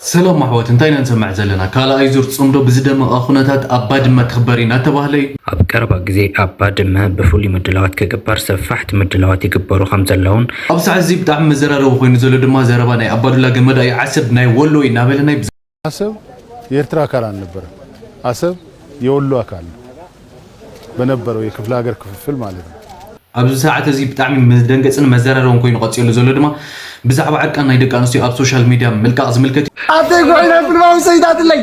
ሰላም ኣሕዋት፣ እንታይ ኢና ንሰምዕ ዘለና? ካልኣይ ዙር ጽምዶ ብዝደመቐ ኩነታት ኣብ ባድመ ትኽበር ኢና ተባህለ እዩ። ኣብ ቀረባ ግዜ ኣብ ባድመ ብፍሉይ ምድላዋት ክግበር ሰፋሕቲ ምድላዋት ይግበሩ ከም ዘለውን ኣብዚ ሰዓት እዚ ብጣዕሚ መዘራረቢ ኮይኑ ዘሎ ድማ ዘረባ ናይ ኣባዱላ ገመዳ እዩ። ዓሰብ ናይ ወሎ እዩ እናበለ ናይ አሰብ የኤርትራ አካል አልነበረም። አሰብ የወሎ አካል ነው፣ በነበረው የክፍለ ሀገር ክፍፍል ማለት ነው። ኣብዚ ሰዓት እዚ ብጣዕሚ መደንገፅን መዘራረብን ኮይኑ ቀፂሉ ዘሎ ድማ ብዛዕባ ዕርቃን ናይ ደቂ ኣንስትዮ ኣብ ሶሻል ሚድያ ምልቃቕ ዝምልከት እዩ። ኣደይ ጎይና ፍልማዊ ሰይታትለይ፣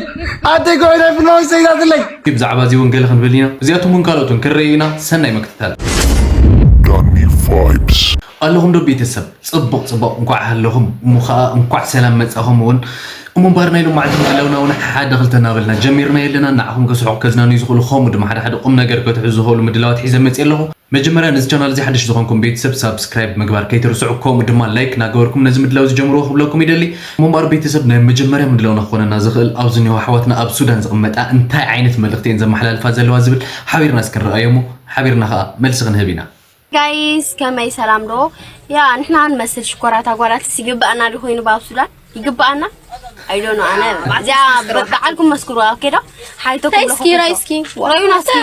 ኣደይ ጎይና ፍልማዊ ሰይታትለይ። ብዛዕባ እዚ እውን ገለ ክንብል ኢና። እዚኣቶም እውን ካልኦትን ክንርኢ ኢና። ሰናይ ምክትታል። ኣለኹም ዶ ቤተሰብ? ፅቡቕ ፅቡቕ፣ እንኳዕ ሃለኹም። እሞ ከዓ እንኳዕ ሰላም መፃኹም እውን። እሞ እምበኣር ናይ ሎማዕንቲ ምህላውና እውን ሓደ ክልተ እናበልና ጀሚርና የለና። ንዓኹም ከስሕቑ ከዝናንዩ ዝኽእሉ ከምኡ ድማ ሓደ ሓደ ቁም ነገር ከትሕዙ ዝኽእሉ ምድላዋት ሒዘ መፅየ ኣለኹ። መጀመርያ ነዚ ቻናል እዚ ሓድሽ ዝኾንኩም ቤተሰብ ሳብስክራይብ ምግባር ከይትርስዑ፣ ከምኡ ድማ ላይክ እናገበርኩም ነዚ ምድላው ዝጀምርዎ ክብለኩም ይደሊ። እሞ እምበኣር ቤተሰብ ናይ መጀመርያ ምድላውና ክኾነና ዝኽእል ኣብዚ እኒሆ ኣሕዋትና ኣብ ሱዳን ዝቕመጣ እንታይ ዓይነት መልእኽቲ እየን ዘመሓላልፋ ዘለዋ ዝብል ሓቢርና እስክንረኣዮ እሞ ሓቢርና ከዓ መልሲ ክንህብ ኢና። ጋይስ ከመይ ሰላም ዶ? ያ ንሕና ንመስል ሽኮራት ኣጓላትስ ይግብኣና ዶ ኮይኑ ባብ ሱዳን ይግብኣና? ኣይዶኖ ኣነ እዚኣ በዓልኩም መስክሩ። ኦኬ ዶ? ሓይተኩም እስኪ ራይ እስኪ ረዩና እስኪ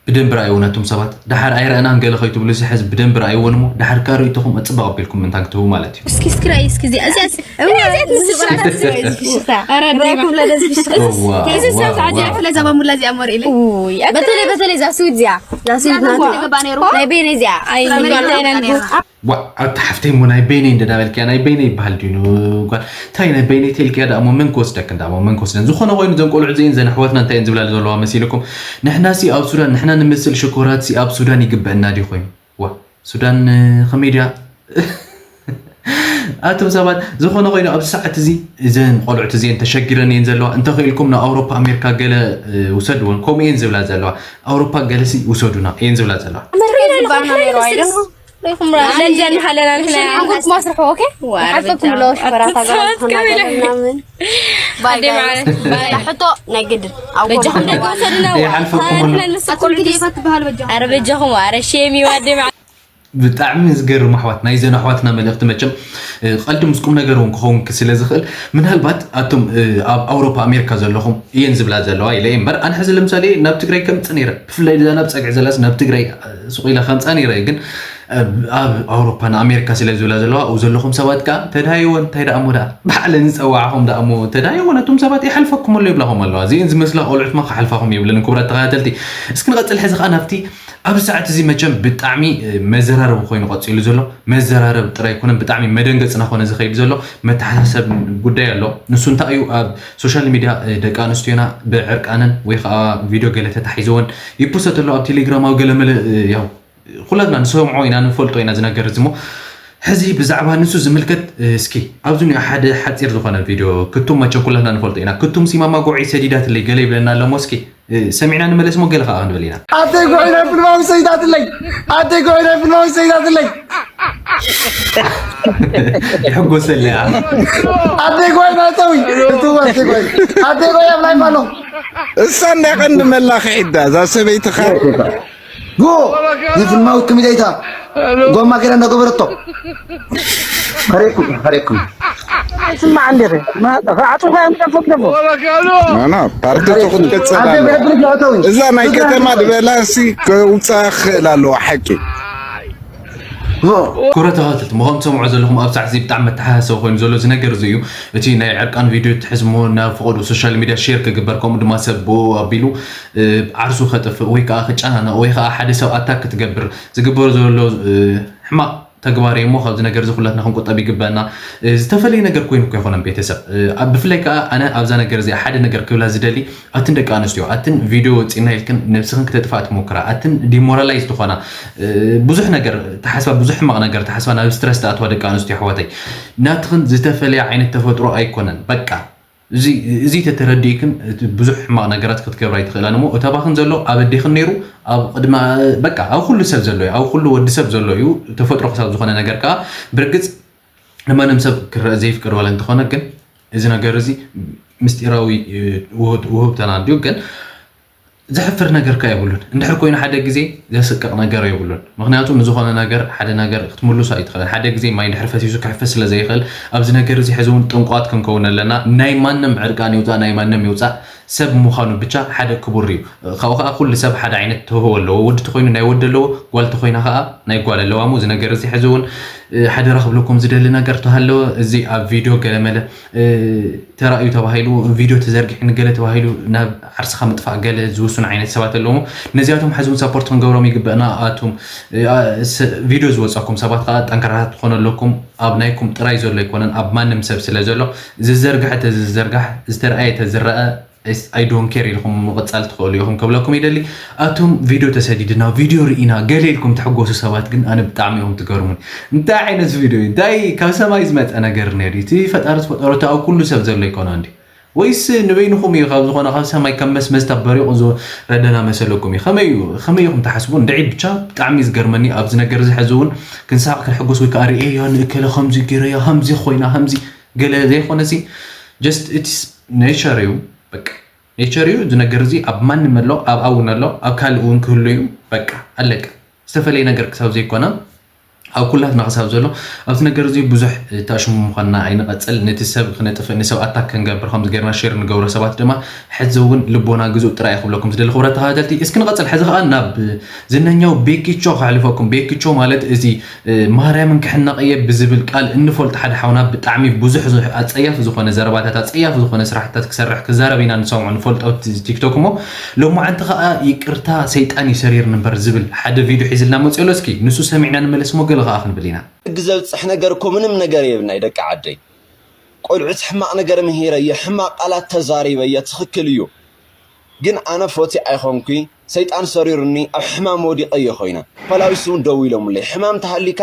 ብደንብ ረኣይዎ ነቶም ሰባት። ደሓር ኣይረእናን ገለ ከይትብሉ እዚ ሕዚ ብደንብ ረኣይዎን እሞ ደሓር ከኣ ርእይቶኹም ኣጽብቕ ኣቢልኩም ምንታን ክትህቡ ማለት እዩ። እስኪ እስኪ ራይ እስኪ እዚኣ እዚኣ እዚኣ ትመስል ቆራጣ እዚኣ እዚኣ ሽታ ራይኩም ለደዚ ሽታ እዋ፣ እዋ፣ እዋ። እዛ ባሙላ እዚኣ መሪእለ በተለይ በተለይ እዛ ስዊት እዚኣ እዛ ስዊት ናቱ ናይ ቤነ እዚኣ ኣይ ዋ ኣታ ሓፍተይ እሞ ናይ በይነይ እንደ ዳበልክያ ናይ በይነይ ይበሃል ድዩ ኑ ጓል እንታይ ናይ በይነይ ተልክያ ዳሞ መን ክወስደክን ዳሞ መን ክወስደን ዝኾነ ኮይኑ ዘን ቆልዑ እዚኤን ዘን ኣሕዋትና እንታይ እየን ዝብላ ዘለዋ መሲልኩም ንሕና ሲ ኣብ ሱዳን ንሕና ንምስል ሽኮራት ሲ ኣብ ሱዳን ይግበአና ድዩ ኮይኑ ዋ ሱዳን ከመይ ድያ ኣቶም ሰባት ዝኾነ ኮይኑ ኣብዚ ሰዓት እዚ እዘን ቆልዑት እዚኤን ተሸጊረን እየን ዘለዋ እንተኽኢልኩም ንኣውሮፓ ኣሜሪካ ገለ ውሰድወን ከምኡ እየን ዝብላ ዘለዋ ኣውሮፓ ገለሲ ውሰዱና እየን ዝብላ ዘለዋ ለንደን ሃለና ንሕና ሓንኩም ክመስርሑ ኦኬ ሓንኩም ክምለዎ ሽኮራት ኣገራት ክናገር ምናምን ባይ ጋይስ ሕቶ ናይ ግድን ኣብ በጃኹም ደቂ ውሰድና ይሓልፈኩም ኣሎ ኣረ በጃኹም ኣረ ሼም ይዋደ ብጣዕሚ ዝገርም ኣሕዋት ናይዘን ኣሕዋትና መልእኽቲ መቸም ቀልዲ ምስ ቁም ነገር እውን ክኸውን ስለ ዝኽእል ምናልባት ኣቶም ኣብ ኣውሮፓ ኣሜሪካ ዘለኹም እየን ዝብላ ዘለዋ ኢለ እየ እምበር ኣነ ሕዚ ለምሳሌ ናብ ትግራይ ከምፅ ነይረ ብፍላይ ዛ ናብ ፀግዒ ዘላስ ናብ ትግራይ ሱቕ ኢለ ከምፃ ነይረ ግን ኣብ ኣውሮፓ ንኣሜሪካ ስለ ዝብላ ዘለዋ ኣብኡ ዘለኹም ሰባት ከዓ ተዳይወን እንታይ ደኣ እሞ ደኣ ባዕለን ዝፀዋዕኹም ደኣ እሞ ተዳይወን እቶም ሰባት ይሓልፈኩም ኣሎ ይብላኹም ኣለዋ እዚአን ዝመስላ ቆልዑት ማ ክሓልፋኹም የብለን ክቡራት ተኸታተልቲ እስኪ ንቐፅል ሕዚ ከዓ ናብቲ ኣብዚ ሰዓት እዚ መቸም ብጣዕሚ መዘራረቢ ኮይኑ ቀፂሉ ዘሎ መዘራረቢ ጥራይ ኣይኮነን ብጣዕሚ መደንገፅና ኮነ ዝኸይድ ዘሎ መተሓሳሰብ ጉዳይ ኣሎ ንሱ እንታይ እዩ ኣብ ሶሻል ሚድያ ደቂ ኣንስትዮና ብዕርቃነን ወይ ከዓ ቪድዮ ገለ ተታሒዘወን ይፖሰት ኣሎ ኣብ ቴሌግራም ኣብ ገለመለ ያው ኩላትና ንሰምዖ ኢና ንፈልጦ ኢና ዝነገር እዚ እሞ ሕዚ ብዛዕባ ንሱ ዝምልከት እስኪ ኣብዚ ኒኦ ሓደ ሓፂር ዝኾነ ቪድዮ ክቱም መቸም ኩላትና ንፈልጦ ኢና ክቱም ሲማማ ጎዒ ሰዲዳትለይ ገለ ይብለና ኣለሞ እስኪ ሰሚዕና ንመለስ ሞ ገለ ከዓ ክንብል ኢና ኣደይ ጎዒ ናይ ፍልማዊ ሰይዳትለይ ኣደይ ጎዒ ናይ ፍልማዊ ሰይዳትለይ ይሕጎሰለያ ኣደይ ጎዒ ናተዊ እትዋ ኣደይ ጎዒ ኣደይ ጎዒ ኣብ ናይ ማሎ እሳ እንዳቀንዲ መላኽዒዳ እዛ ሰበይትኻ ጉ ንፍልማዊት ክሚደይታ ጎማ ገይራ እንዳገበረቶ ፈሬኩም ፈሬኩም ስማዕ እንዴ ና ፓርቲቱ ክትቅፅል ኣለዋ እዛ ናይ ከተማ ድበላ ሲ ከውፃ ክኽእል ኣለዋ ሓቂ ክብረ ተኸታተልቲ ምኸም ትሰምዖ ዘለኹም ኣብ ሳዕ እዚ ብጣዕሚ መተሓሳሰቢ ኮይኑ ዘሎ እዚ ነገር እዚ እዩ እቲ ናይ ዕርቃን ቪድዮ ትሕዝሞ ናብ ፈቐዶ ሶሻል ሚድያ ሼር ክግበር ከምኡ ድማ ሰብ ብኡ ኣቢሉ ዓርሱ ከጥፍእ ወይ ከዓ ክጨናነቕ ወይ ከዓ ሓደ ሰብ ኣታክ ክትገብር ዝግበሩ ዘሎ ሕማቕ ተግባር እሞ ካብዚ ነገር እዚ ኩላትና ክንቁጠብ ይግበአና። ዝተፈለየ ነገር ኮይኑ እኮ ኣይኮነን ቤተሰብ። ብፍላይ ከዓ ኣነ ኣብዛ ነገር እዚኣ ሓደ ነገር ክብላ ዝደሊ ኣትን ደቂ ኣንስትዮ ኣትን ቪድዮ ወፂና ኢልክን ነብስኽን ክተጥፋእ ትሞክራ ኣትን ዲሞራላይዝ ትኾና ብዙሕ ነገር ተሓስባ ብዙሕ ሕማቕ ነገር ተሓስባ ናብ ስትረስ ተኣትዋ ደቂ ኣንስትዮ ኣሕዋተይ ናትኽን ዝተፈለየ ዓይነት ተፈጥሮ ኣይኮነን በቃ እዚ ተተረዲእክን ብዙሕ ሕማቕ ነገራት ክትገብራ ኣይትኽእላን እሞ እታ ባኽን ዘሎ ኣብ ኣዴኽን ነይሩ ኣብ ቅድሚ በቃ ኣብ ኩሉ ሰብ ዘሎ እዩ ኣብ ኩሉ ወዲ ሰብ ዘሎ እዩ ተፈጥሮ ክሳብ ዝኾነ ነገር ከዓ ብርግፅ ንማንም ሰብ ክረአ ዘይፍቀድ ዋላ እንተኾነ ግን እዚ ነገር እዚ ምስጢራዊ ውህብተና እንድዩ ግን ዘሕፍር ነገር ከ የብሉን። እንድሕር ኮይኑ ሓደ ግዜ ዘስቅቕ ነገር የብሉን። ምኽንያቱ ንዝኾነ ነገር ሓደ ነገር ክትምልሶ ኣይትኽእልን። ሓደ ግዜ ማይ እንድሕር ፈሲሱ ክሕፈስ ስለ ዘይኽእል ኣብዚ ነገር እዚ ሕዚ እውን ጥንቋት ክንከውን ኣለና። ናይ ማንም ዕርቃን ይውፃእ ናይ ማንም ይውፃእ ሰብ ምዃኑ ብቻ ሓደ ክቡር እዩ። ካብኡ ከዓ ኩሉ ሰብ ሓደ ዓይነት ትህቦ ኣለዎ። ወዲ ተኮይኑ ናይ ወዲ ኣለዎ፣ ጓል ተኮይና ከዓ ናይ ጓል ኣለዋ። እሞ እዚ ነገር እዚ ሕዚ እውን ሓደራ ክብለኩም ዝደሊ ነገር ተሃለወ እዚ ኣብ ቪድዮ ገለመለ ተራእዩ ተባሂሉ ቪድዮ ተዘርጊሑ ንገለ ተባሂሉ ናብ ዓርስኻ ምጥፋእ ገለ ዝውስኑ ዓይነት ሰባት ኣለዉ። ነዚኣቶም ሕዚ እውን ሰፖርት ክንገብሮም ይግበእና። ኣቱም ቪድዮ ዝወፀኩም ሰባት ከዓ ጠንካራታት ትኾኑ ኣለኩም። ኣብ ናይኩም ጥራይ ዘሎ ኣይኮነን፣ ኣብ ማንም ሰብ ስለ ዘሎ ዝዘርግሐ ተዝዘርጋሕ ዝተረኣየ ተዝረአ I don't care ኢልኩም ምቕፃል ትኽእሉ ኢኹም ክብለኩም ይደሊ። ኣቱም ቪድዮ ተሰዲድና ቪድዮ ርኢና ገለ ኢልኩም ትሕጎሱ ሰባት ግን ኣነ ብጣዕሚ እዮም ትገርሙን። እንታይ ዓይነት ቪድዮ እዩ? እንታይ ካብ ሰማይ ዝመፀ ነገር ነይሩ? እቲ ፈጣሪ ዝፈጠሮ እቲ ኣብ ኩሉ ሰብ ዘሎ ይኮነ እንዲ ወይስ ንበይንኹም እዩ ካብ ዝኾነ ካብ ሰማይ ከም መስመስታ በሪቑ ዝወረደና መሰለኩም እዩ? ከመይ እዩ ከመይ ኢኹም ትሓስቡ? እንድዒ ብቻ ብጣዕሚ እዩ ዝገርመኒ ኣብዚ ነገር እዚ። ሕዚ እውን ክንስሓቕ ክንሕጎስ ወይ ከዓ ርእየያ ንእከለ ከምዚ ገይረያ ከምዚ ኮይና ከምዚ ገለ ዘይኮነ ሲ just it's nature እዩ። በቃ nature እዩ እዚ ነገር እዚ። ኣብ ማንም ኣሎ፣ ኣብኣ እውን ኣሎ፣ ኣብ ካልእ እውን ክህሉ እዩ። በቃ ኣለቀ። ዝተፈለየ ነገር ክሳብ ዘይኮነ ኣብ ኩላትና ክሳብ ዘሎ ኣብቲ ነገር እዚ ብዙሕ ታሽሙ ምዃንና ኣይንቐጽል። ነቲ ሰብ ክነጥፍእ ንሰብ ኣታክ ክንገብር ከምዚ ጌርና ሼር ንገብሮ ሰባት ድማ ሕዚ እውን ልቦና ግዙእ ጥራይ ክብለኩም ዝደሊ ክቡራት ተኸታተልቲ። እስኪ ንቐጽል። ሕዚ ከዓ ናብ ዝነኛው ቤኪቾ ከሕልፈኩም። ቤኪቾ ማለት እዚ ማርያምን ክሕነቕ እየ ብዝብል ቃል እንፈልጦ ሓደ ሓውና ብጣዕሚ ብዙሕ ኣጸያፊ ዝኾነ ዘረባታት ኣጸያፊ ዝኾነ ስራሕታት ክሰርሕ ክዛረብ ኢና ንሰምዖ ንፈልጦ ቲክቶክ እሞ ሎማዓንቲ ከዓ ይቅርታ ሰይጣን እዩ ሰሪርኒ እምበር ዝብል ሓደ ቪድዮ ሒዝልና መፅኡ ኣሎ። እስኪ ንሱ ሰሚዕና ንመለስ እሞ ገለ ከዓ ክንብል ኢና። ሕጊ ዘብፅሕ ነገር እኮ ምንም ነገር የብልናይ ደቂ ዓደይ። ቆልዑት ሕማቕ ነገር ምሂረየ፣ ሕማቕ ቃላት ተዛሪበየ ትኽክል እዩ። ግን ኣነ ፎቲ ኣይኾንኩይ፣ ሰይጣን ሰሪሩኒ ኣብ ሕማም ወዲቐ እየ ኮይነ። ፖላዊስ እውን ደዊሎምለይ ሕማም ተሃሊካ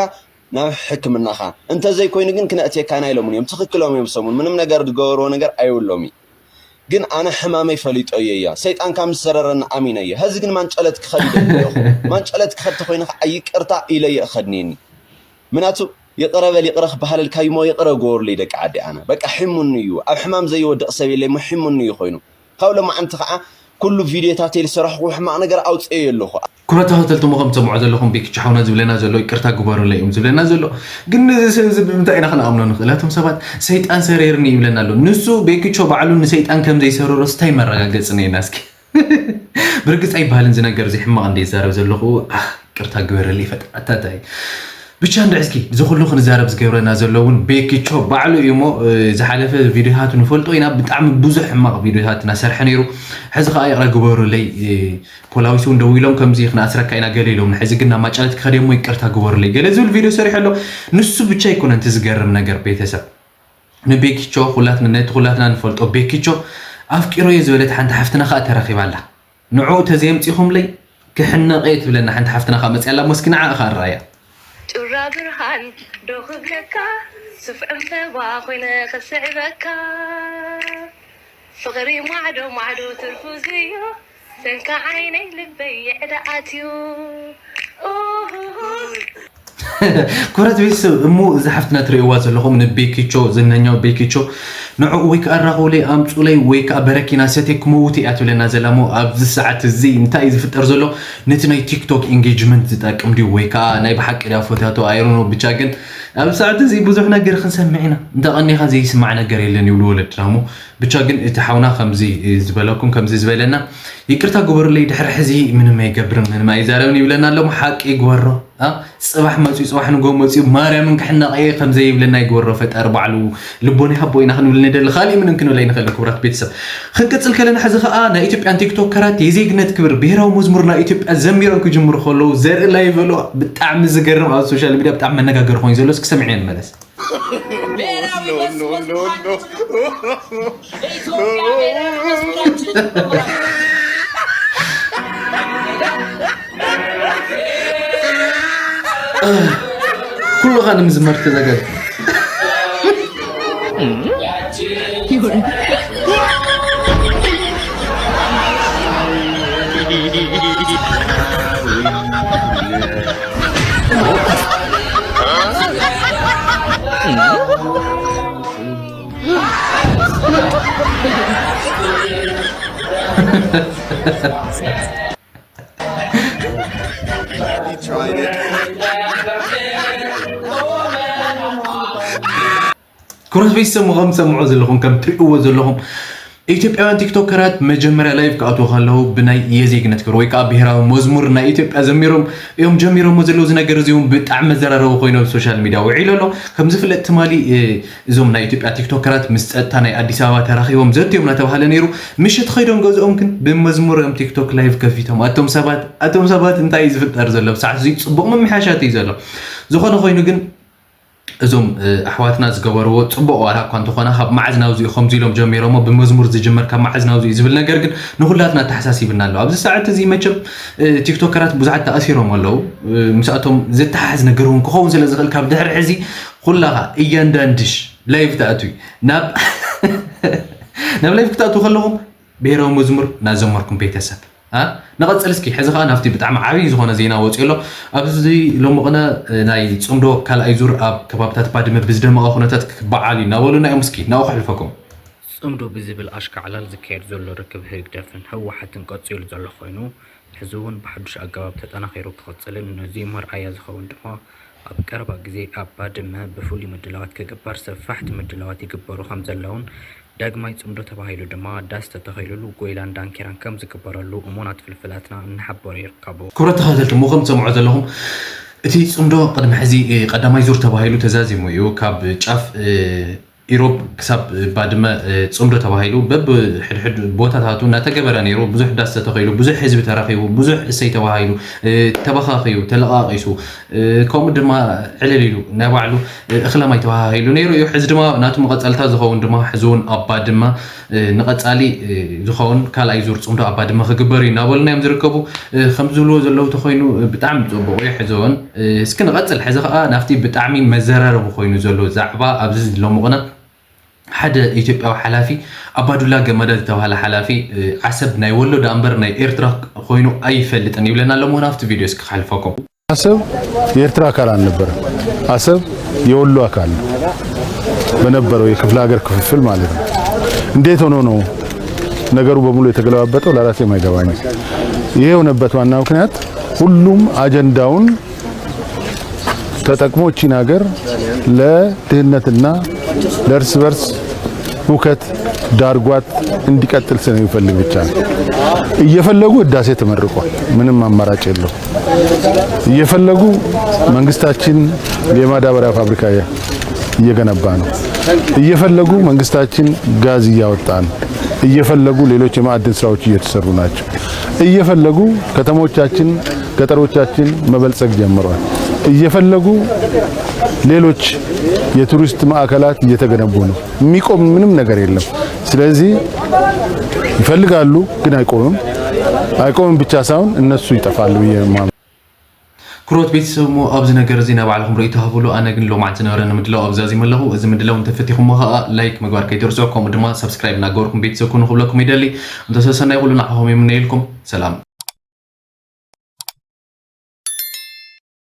ናብ ሕክምናኻ እንተዘይኮይኑ ግን ክነእትየካና ኢሎምኒ እዮም። ትኽክሎም እዮም ሰሙን ምንም ነገር ዝገበርዎ ነገር ኣይብሎም እዩ። ግን ኣነ ሕማመይ ፈሊጦ እየ እያ ሰይጣን ካብ ዝሰረረኒ ኣሚነ እየ። ሀዚ ግን ማንጨለት ክኸድ ይደሊ ኣለኹ። ማንጨለት ክኸድ ተኮይነ ከዓ ይቅርታ ኢለ እየ እኸድኒ እኒ ምናቱ ይቕረ በል ይቕረ ክበሃለልካ እዩ እሞ ይቕረ ግበሩለይ ደቂ ዓዲ ኣነ በቃ ሒሙኒ እዩ። ኣብ ሕማም ዘይወድቕ ሰብ የለይ እሞ ሒሙኒ እዩ ኮይኑ ካብ ሎማዓንቲ ከዓ ኩሉ ቪድዮታተይ ዝሰራሕኹዎ ሕማቕ ነገር ኣውፅኤዮ ኣለኹ። ኩቡራት ተኸታተልቲ እሞ ከም ትሰምዑ ዘለኹም ቤኪ ቻ ሓውና ዝብለና ዘሎ ይቅርታ ግበሩለይ እዮም ዝብለና ዘሎ። ግን ነዚ ሰብ እዚ ብምንታይ ኢና ክንኣምኖ ንኽእል? እቶም ሰባት ሰይጣን ሰሪርኒ ይብለና ኣሎ። ንሱ ቤኪ ቾ ባዕሉ ንሰይጣን ከም ዘይሰረሮስ እንታይ መረጋገፂ ነይና እስኪ? ብርግፅ ኣይበሃልን እዚ ነገር እዚ ሕማቕ እንደ ይዛረብ ዘለኹ ኣህ ይቅርታ ግበረለይ ፈጣሪ ኣታታይ ብቻ እንድዒ እስኪ እዚ ኩሉ ክንዛረብ ዝገብረና ዘሎ እውን ቤኪ ቾ ባዕሉ እዩ እሞ ዝሓለፈ ቪድዮታቱ ንፈልጦ ኢና ብጣዕሚ ብዙሕ ሕማቕ ቪድዮታት እናሰርሐ ነይሩ ሕዚ ከዓ ይቕረ ግበሩለይ ፖላዊስ እውን ደዊሎም ከምዚ ክንኣስረካ ኢና ገለ ኢሎም ሕዚ ግን ናብ ማጫለት ክኸድ እሞ ይቅርታ ግበሩለይ ገለ ዝብል ቪድዮ ሰሪሑ ኣሎ ንሱ ብቻ ኣይኮነን እቲ ዝገርም ነገር ቤተሰብ ንቤኪ ቾ ኩላትና ነቲ ኩላትና ንፈልጦ ቤኪ ቾ ኣፍቂረዮ ዝበለት ሓንቲ ሓፍትና ከዓ ተረኺባ ኣላ ንዕኡ ተዘየምፂኹምለይ ክሕነቕ እየ ትብለና ሓንቲ ሓፍትና ከዓ መፅያ ኣላ እሞ እስኪ ንዓኣ ከዓ ንረኣያ ጩራ ብርሃን ዶ ክብለካ ሱፍ ዕምበባ ኮይነ ክስዕበካ ፍቕሪ ማዕዶ ማዕዶ ትርፉ ዝዮ ሰንካ ዓይነይ ልበይ ይዕዳ ኣትዩ ኡሁሁይ ክብረት ቤተሰብ እሞ እዚ ሓፍትና ትርእይዋ ዘለኹም ንቤኪቾ ዝነኛው ቤኪቾ ንዕኡ ወይ ከዓ ራኹለይ ኣምፁለይ ወይ ከዓ በረኪና ሰትየ ክመውት እያ ትብለና ዘላ እሞ ኣብዚ ሰዓት እዚ እንታይ እዩ ዝፍጠር ዘሎ ነቲ ናይ ቲክቶክ ኢንጌጅመንት ዝጠቅም ድዩ ወይ ከዓ ናይ ብሓቂ ድያ ፎትያቶ ኣይሮኖ ብቻ ግን ኣብ ሰዓት እዚ ብዙሕ ነገር ክንሰምዕ ኢና እንተቐኒኻ ዘይስማዕ ነገር የለን ይብሉ ወለድና እሞ ብቻ ግን እቲ ሓውና ከምዚ ዝበለኩም ከምዚ ዝበለና ይቅርታ ግበሩለይ ድሕሪ ሕዚ ምንም ኣይገብርን ምንም ኣይዛረብን ይብለና ኣሎ ሓቂ ይግበሮ ኣ ጽባሕ መጽዩ ጽባሕ ንጎ መጽዩ ማርያምን ክሕነቕ እየ ከም ዘይብለና ይግበሮ ፈጣሪ ባዕሉ ልቦና ይሃቦ ኢና ክንብል ንደሊ ካሊእ ምንም ክንብል ኣይንኽእል ክቡራት ቤተሰብ ክንቅጽል ከለና ሕዚ ከኣ ናይ ኢትዮጵያን ቲክቶከራት የዜግነት ክብር ብሄራዊ መዝሙር ናይ ኢትዮጵያ ዘሚሮም ክጅምሩ ከለዉ ዘርኢ ላይ በሎ ብጣዕሚ ዝገርም ኣብ ሶሻል ሚድያ ብጣዕሚ መነጋገሪ ኮይኑ ዘሎ እስኪ ሰሚዕና ንመለስ ብሔራዊ መዝሙር ዝባህል በኢትዮጵያ ብሔራዊ መዝሙራችን ይመረጥ። ኩሉኻ ንምዝመር ተዘጋጅ He tried it. ክቡራት ቤተሰብ፣ ከም ትሰምዑ ዘለኹም፣ ከም ትርእይዎ ዘለኹም፣ ኢትዮጵያውያን ቲክቶከራት መጀመርያ ላይቭ ክኣትዉ ከለዉ ብናይ የዜግነት ክብሪ ወይ ከዓ ብሄራዊ መዝሙር ናይ ኢትዮጵያ ዘሚሮም እዮም ጀሚሮሞ ዘለዉ። እዚ ነገር እዚ እውን ብጣዕሚ መዘራረቢ ኮይኑ ኣብ ሶሻል ሚድያ ውዒሉ ኣሎ። ከም ዝፍለጥ ትማሊ፣ እ፣ እዞም ናይ ኢትዮጵያ ቲክቶከራት ምስ ጸጥታ ናይ ኣዲስ ኣበባ ተራኺቦም ዘትዮም እናተባህለ ነይሩ። ምሽት ኸይዶም ገዝኦም ግን ብመዝሙር እዮም ቲክቶክ ላይቭ ከፊቶም። ኣቶም ሰባት፣ ኣቶም ሰባት እንታይ እዩ ዝፍጠር ዘሎ? ብሰዓት እዚ ጽቡቕ ምምሕያሻት እዩ ዘሎ። ዝኾነ ኮይኑ ግን እዞም፣ እ፣ ኣሕዋትና ዝገበርዎ ጽቡቕ ዋላ እኳ እንተኾነ፣ ካብ መዓዝ ናብዚ እዩ ከምዚ ኢሎም ጀሚሮሞ፣ ብመዝሙር ዝጅመር ካብ መዓዝ ናብዚ እዩ ዝብል ነገር ግን ንኹላትና ኣተሓሳሲብና ኣሎ። ኣብዚ ሰዓት እዚ መቸም፣ እ፣ ቲክቶከራት ብዙሓት ተኣሲሮም ኣለዉ። እ፣ ምስኣቶም ዝተሓሓዝ ነገር እውን ክኸውን ስለ ዝኽእል ካብ ድሕሪ ሕዚ ኩላኻ እያንዳንድሽ ላይቭ ትኣትዊ ናብ ናብ ላይቭ ክትኣትዉ ከለኹም ብሄራዊ መዝሙር እናዘመርኩም ቤተሰብ። አ? ንቐጽል እስኪ። ሕዚ ኸዓ ናብቲ ብጣዕሚ ዓብዪ ዝኾነ ዜና ወፂኡ ኣሎ። ኣብዚ ሎሚ ቅነ ናይ ጽምዶ ካልኣይ ዙር ኣብ ከባብታት ባድመ ብዝደመቐ ኩነታት ክበዓል እዩ እናበሉና እዮም። እስኪ ናብኡ ከሕልፈኩም። ጽምዶ ብዝብል ኣሽካዕላል ዝካየድ ዘሎ ርክብ ህግደፍን ህወሓትን ቀጺሉ ዘሎ ኮይኑ፣ ሕዚ እውን ብሓዱሽ ኣገባብ ተጠናኺሩ ክቕጽልን ነዚ መርኣያ ዝኸውን ድማ ኣብ ቀረባ ግዜ ኣብ ባድመ ብፍሉይ ምድላዋት ክግበር ሰፋሕቲ ምድላዋት ይግበሩ ከም ዘለውን ዳግማይ ጽምዶ ተባሂሉ ድማ ዳስ ተተኺሉሉ ጎይላን ዳንኬራን ከም ዝግበረሉ እሙናት ፍልፍላትና እናሓበሩ ይርከቡ። ክቡራት ተኸታተልቲ፣ እሞ ከም ትሰምዑ ዘለኹም እቲ ጽምዶ ቅድሚ ሕዚ፣ እ፣ ቀዳማይ ዙር ተባሂሉ ተዛዚሙ እዩ። ካብ ጫፍ፣ እ፣ ኢሮብ ክሳብ ባድመ፣ እ፣ ጽምዶ ተባሂሉ በብሕድሕድ ቦታታቱ እናተገበረ ነይሩ። ብዙሕ ዳስ ተተኺሉ፣ ብዙሕ ህዝቢ ተረኺቡ፣ ብዙሕ እሰይ ተባሂሉ፣ እ፣ ተበኻኺዩ፣ ተለቓቒሱ፣ እ፣ ከምኡ ድማ ዕልል ኢሉ ናይ ባዕሉ፣ እ፣ እኽለ ማይ ተባሃሂሉ ነይሩ እዩ። ሕዚ ድማ ናቱ መቐጸልታ ዝኸውን ድማ ሕዚ እውን ኣብ ባድመ፣ እ፣ ንቐጻሊ፣ እ፣ ዝኸውን ካልኣይ ዙር ጽምዶ ኣብ ባድመ ክግበር እዩ እናበሉና እዮም ዝርከቡ። እ፣ ከም ዝብልዎ ዘለዉ ተኾይኑ፣ እ፣ ብጣዕሚ ጽቡቕ እዩ። ሕዚ እውን፣ እ፣ እስኪ ንቐጽል። ሕዚ ኸኣ ናብቲ ብጣዕሚ መዘራረቢ ኮይኑ ዘሎ ዛዕባ ኣብዚ ሎሚ ቅነ ሓደ ኢትዮጵያዊ ሓላፊ ኣባዱላ ገመዳ ዝተባሃለ ሓላፊ፣ እ፣ ዓሰብ ናይ ወሎ ደኣ እምበር ናይ ኤርትራ ኮይኑ ኣይፈልጥን ይብለና ኣሎ። እሞ ናብቲ ቪድዮ እስኪ ከሕልፈኩም። ዓሰብ የኤርትራ አካል አልነበረም። አሰብ የወሎ አካል ነው፣ በነበረው የክፍለ ሀገር ክፍፍል ማለት ነው። እንዴት ሆኖ ነው ነገሩ በሙሉ የተገለባበጠው? ለራሴም አይገባኝም። ይሄ የሆነበት ዋና ምክንያት ሁሉም አጀንዳውን ተጠቅሞ እቺን ሀገር ለድህነትና ለእርስ በርስ ሁከት ዳርጓት እንዲቀጥል ስለሚፈልግ ብቻ ነው። እየፈለጉ ህዳሴ ተመርቋል። ምንም አማራጭ የለው። እየፈለጉ መንግስታችን የማዳበሪያ ፋብሪካ እየገነባ ነው። እየፈለጉ መንግስታችን ጋዝ እያወጣ ነው። እየፈለጉ ሌሎች የማዕድን ስራዎች እየተሰሩ ናቸው። እየፈለጉ ከተሞቻችን፣ ገጠሮቻችን መበልጸግ ጀምረዋል። እየፈለጉ ሌሎች የቱሪስት ማዕከላት እየተገነቡ ነው። የሚቆም ምንም ነገር የለም። ስለዚህ ይፈልጋሉ፣ ግን አይቆምም። አይቆምም ብቻ ሳይሆን እነሱ ይጠፋሉ ብዬ ነው የማምነው። ክቡራት ቤተሰብ፣ እሞ ኣብዚ ነገር እዚ ናይ ባዕልኹም ርእይቶ ሃብሉ። ኣነ ግን ሎማዓንቲ ዝነበረኒ ምድላው ኣብዚ ኣዚመ ኣለኹ። እዚ ምድላው እንተፈቲኹሞ ኸኣ ላይክ ምግባር ከይትርስዑ፣ ከምኡ ድማ ሰብስክራይብ እናገበርኩም ቤተሰብ ኩኑ ክብለኩም ይደሊ። እንተ ሰሰናይ ኩሉ ንዓኹም የምነየልኩም። ሰላም።